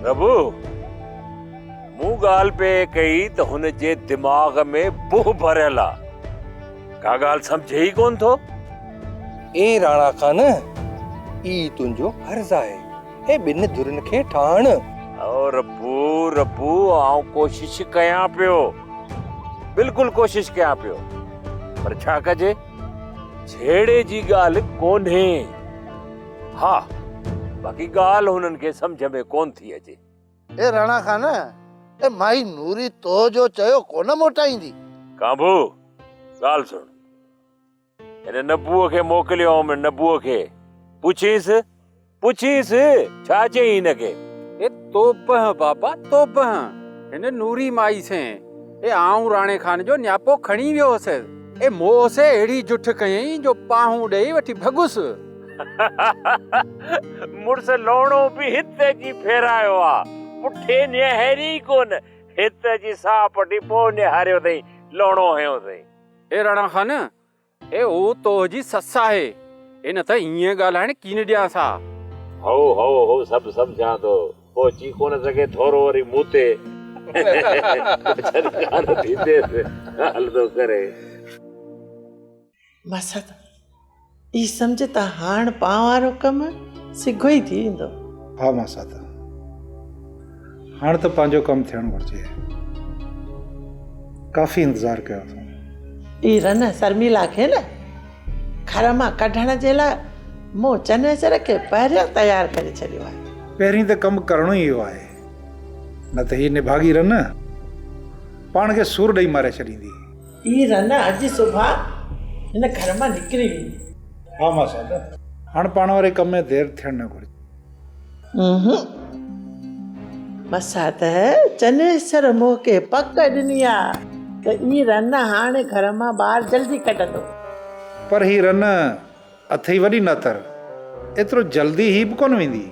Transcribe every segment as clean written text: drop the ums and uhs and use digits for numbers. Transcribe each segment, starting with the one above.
ربو، مون ڳالهه پئي ڪئي ته هن جي دماغ ۾ بهه ڀريل آ. ڪا ڳالهه سمجهي ئي ڪونه ٿو. اي راڻا خان، اي تنهنجو فرض آهي، هي ٻن ڌرين کي ٺاهڻ. او ربو، ربو، آئون ڪوشش ڪيان پيو. بلڪل ڪوشش ڪيان پيو. پر ڇا ڪجي؟ جهيڙي جي ڳالهه ڪونهي. ها، باقي ڳالهه هنن کي سمجهه ۾ ڪونه ٿي اچي. اي راڻا خان، اي مائي نوري تو جو چيو ڪونه موٽائيندي. ڪانڀو، ڳالهه سڻ. هن نبوء کي موڪليو هوم، نبوء کي. پڇينس، پڇينس، ڇا چيائين هن کي؟ اي توبهه بابا، توبهه! هن نوري مائي سين، اي آئون راڻي خان جو نياپو کڻي ويو هوس. اي مون سين اهڙي جٺ ڪيائين جو پاهون ڏيئي وٺي ڀڳس. مڙس لوڻو به هت اچي ڦيرايو آ. پٺي نهاري ئي ڪونه. هت اچي ساهه پٽي پوء نهاريو اٿئي، لوڻو هنيو اٿئي. اي راڻا خان، اي هو توهه جي سس آهي، اي نه ته ائين ڳالهائڻ ڪين ڏيانس ها. هو هو هو سڀ سمجهان ٿو. پهچي ڪونه سگهي ٿورو وري مون تي ڇڏ ڪانه ٿينديس ڳالهه ٿو ڪري. مسد، اي سمجهه ته هاڻ پان وارو ڪم سگهو ئي ٿي ويندو. ها مسد، هاڻ ته پنهنجو ڪم ٿيڻ گهرجي. ڪافي انتظار ڪيو اٿم. اي رن سرميلا کي نه گهر مان ڪڍڻ جي لاء مون چنيسر کي پهريان تيار ڪري ڇڏيو آهي. پهرين ته ڪم ڪرڻو ئي اهو آهي، نه ته هي نڀاڳي رن پاڻ کي سور ڏئي ماري ڇڏيندي. هي رن اڄ صبح هن گهر مان نڪري ويندي. ها ماسات، هاڻ پاڻ واري ڪم ۾ دير ٿيڻ نه گهرجي. اونهون. ماسات، چنيسر مون کي پڪ ڏني آ ته هي رن هاڻي گهر مان ٻاهر جلدي ڪڍندو. پر هي رن اٿئي وڏي ناتر، ايترو جلدي هي به ڪونه ويندي.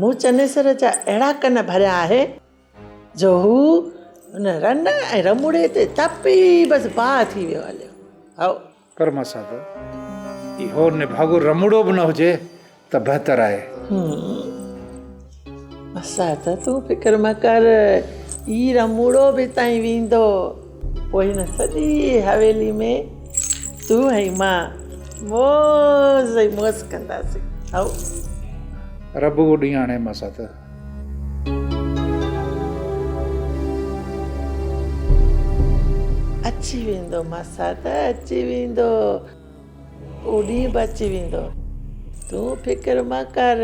مون چنيسر جا اهڙا ڪن ڀريا آهي جو هو ان رن ۽ رموڙي تي تپي بس باهه ٿي ويو هليو. هائو. پر ماسات، اهو نڀاڳو رموڙو به نه هجي ته بهتر آهي. ماسات، تون فڪر نه ڪر، هي رموڙو به تائين ويندو. پوء هن سڄي حويلي ۾ تون ۽ مان موز ئي موز ڪنداسين. هائو. رب اهو ڏينهن آڻي ماسات. اچي ويندو ماسات اچي ويندو اهو ڏينهن به اچي ويندو تون فڪر مه ڪر.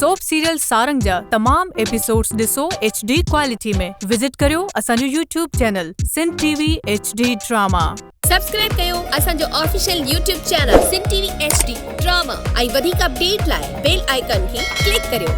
سوپ سيريل سارنگ جا تمام ايپيسوڊز ڏسو ايڇ ڊي ڪوالٽي ۾ وزٽ ڪريو اسان جو YouTube channel Sindh T V H D drama. Subscribe ڪيو اسان جو official YouTube channel Sindh T V H D drama ۽ وڌيڪ اپڊيٽ لاء بيل آئيڪان کي ڪلڪ ڪريو.